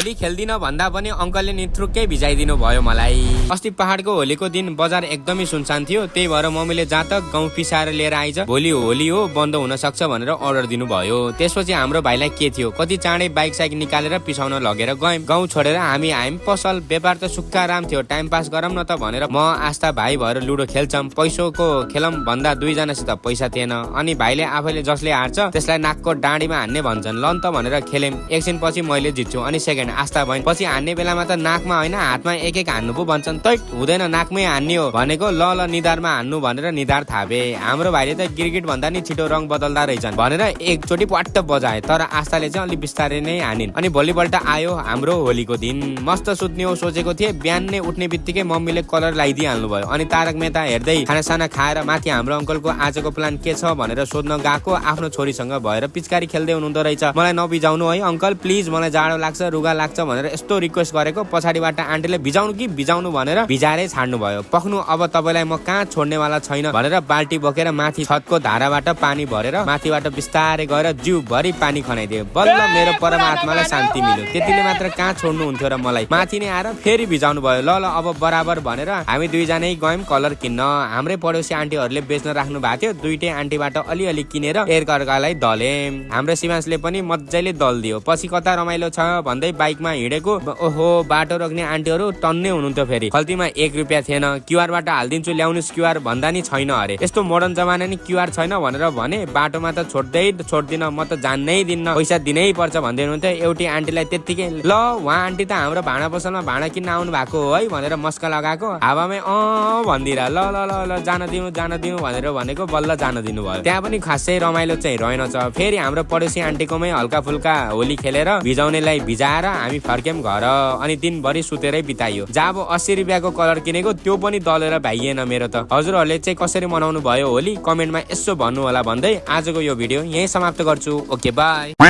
होली खेल्दिन भन्दा पनि अंकलले निथ्रुक्कै भिजाइदिनु भयो मलाई। अस्ति पहाडको होलीको दिन बजार एकदमै सुनसान थियो, त्यही भएर मम्मीले जातक गहुँ पिसाएर लिएर आइज, भोलि होली हो बन्द हुन सक्छ भनेर अर्डर दिनु भयो। त्यसपछि हाम्रो भाइलाई के थियो, कति चाँडै बाइक साइक निकालेर पिसाउन लगेर गयौं। गाउँ छोडेर हामी आयौं। पसल व्यापार त सुक्खा राम थियो, टाइम पास गरौँ न त भनेर म आस्था भाइ भएर लुडो खेल्छौं। पैसोको खेलम भन्दा दुईजनासित पैसा थिएन, अनि भाइले आफैले जसले हार्छ त्यसलाई नाकको डाँडीमा हान्ने भन्छन्। लन त भनेर खेलेम। एकछिन पछि मैले जित्छु, अनि सेकेन्ड आस्था बहिनी। पछि हान्ने बेलामा त नाकमा होइन हातमा एक एक हान्नु पो भन्छन्। तै हुँदैन, नाकमै हान्ने हो भनेको ल निधारमा हान्नु भनेर निधार थापे। हाम्रो भाइले त गिरगिट भन्दा नि छिटो रङ बदल्दा रहेछन् भनेर एकचोटि पट्ट बजाए, तर आस्थाले चाहिँ अलि बिस्तारै नै हानिन्। अनि भोलिपल्ट आयो हाम्रो होलीको दिन। मस्त सुत्ने हो सोचेको थिएँ, बिहान नै उठ्ने बित्तिकै मम्मीले कलर लगाइदिइहाल्नु भयो। अनि तारक मेहता हेर्दै खानासाना खाएर माथि हाम्रो अङ्कलको आजको प्लान के छ भनेर सोध्न गएको आफ्नो छोरीसँग भएर पिचकारी खेल्दै हुनुहुँदो रहेछ। मलाई नबिजाउनु है अङ्कल प्लिज, मलाई जाडो लाग्छ रुगा लाग्छ भनेर यस्तो रिक्वेस्ट गरेको। पछाडिबाट आन्टीले बिजाउनु कि बिजाउनु भनेर बिजारै छाड्नु भयो। पख्नु अब तपाईँलाई म कहाँ छोड्नेवाला छैन भनेर बाल्टी बोकेर माथि छतको धाराबाट पानी भरेर माथिबाट बिस्तारै गएर जिउभरि पानी खनाइदियो। बल्ल मेरो परमात्मालाई शान्ति मिल्यो। त्यतिले मात्र कहाँ छोड्नु हुन्थ्यो र मलाई। माथि नै आएर फेरि बिजाउनु भयो। ल अब बराबर भनेर हामी दुईजनै गयौँ कलर किन्न। हाम्रै पडोसी आन्टीहरूले बेच्न राख्नु भएको थियो। दुईटै आन्टीबाट अलिअलि किनेर एकअर्कालाई दले। हाम्रो शिवांशले पनि मजाले दल दियो। पछि कता रमाइलो छ भन्दै बाइकमा हिँडेको, ओहो बाटो रोक्ने आन्टीहरू टन्नै हुनुहुन्थ्यो। फेरि खल्तीमा 1 रुपियाँ थिएन। क्युआरबाट हालिदिन्छु ल्याउनुहोस् क्युआर भन्दा नि छैन अरे। यस्तो मोडर्न जमाना नि क्युआर छैन भनेर भने बाटोमा त छोड्दिन, म त जान्नै दिन्न, पैसा दिनै पर्छ भन्दै हुनुहुन्थ्यो। एउटी आन्टीलाई त्यत्तिकै ल उहाँ आन्टी त हाम्रो भाँडा पसलमा भाँडा किन्न आउनु भएको हो है भनेर मस्का लगाएको। हावामै भन्दिरा ल ल ल ल जान दिनु भनेर भनेको, बल्ल जान दिनु भयो। त्यहाँ पनि खासै रमाइलो चाहिँ रहेनछ। फेरि हाम्रो पडोसी आन्टीकोमै हल्का फुल्का होली खेलेर भिजाउनेलाई भिजाएर हामी फर्क्यौं घर। अनि दिनभरि सुतेरै बिताइयो। जब 80 रुपियाँको कलर किनेको त्यो पनि दलेर भाइएन मेरो त। हजुरहरूले चाहिँ कसरी मनाउनु भयो होली कमेन्टमा यसो भन्नु होला भन्दै आजको यो भिडियो यही समाप्त गर्छु। Okay by.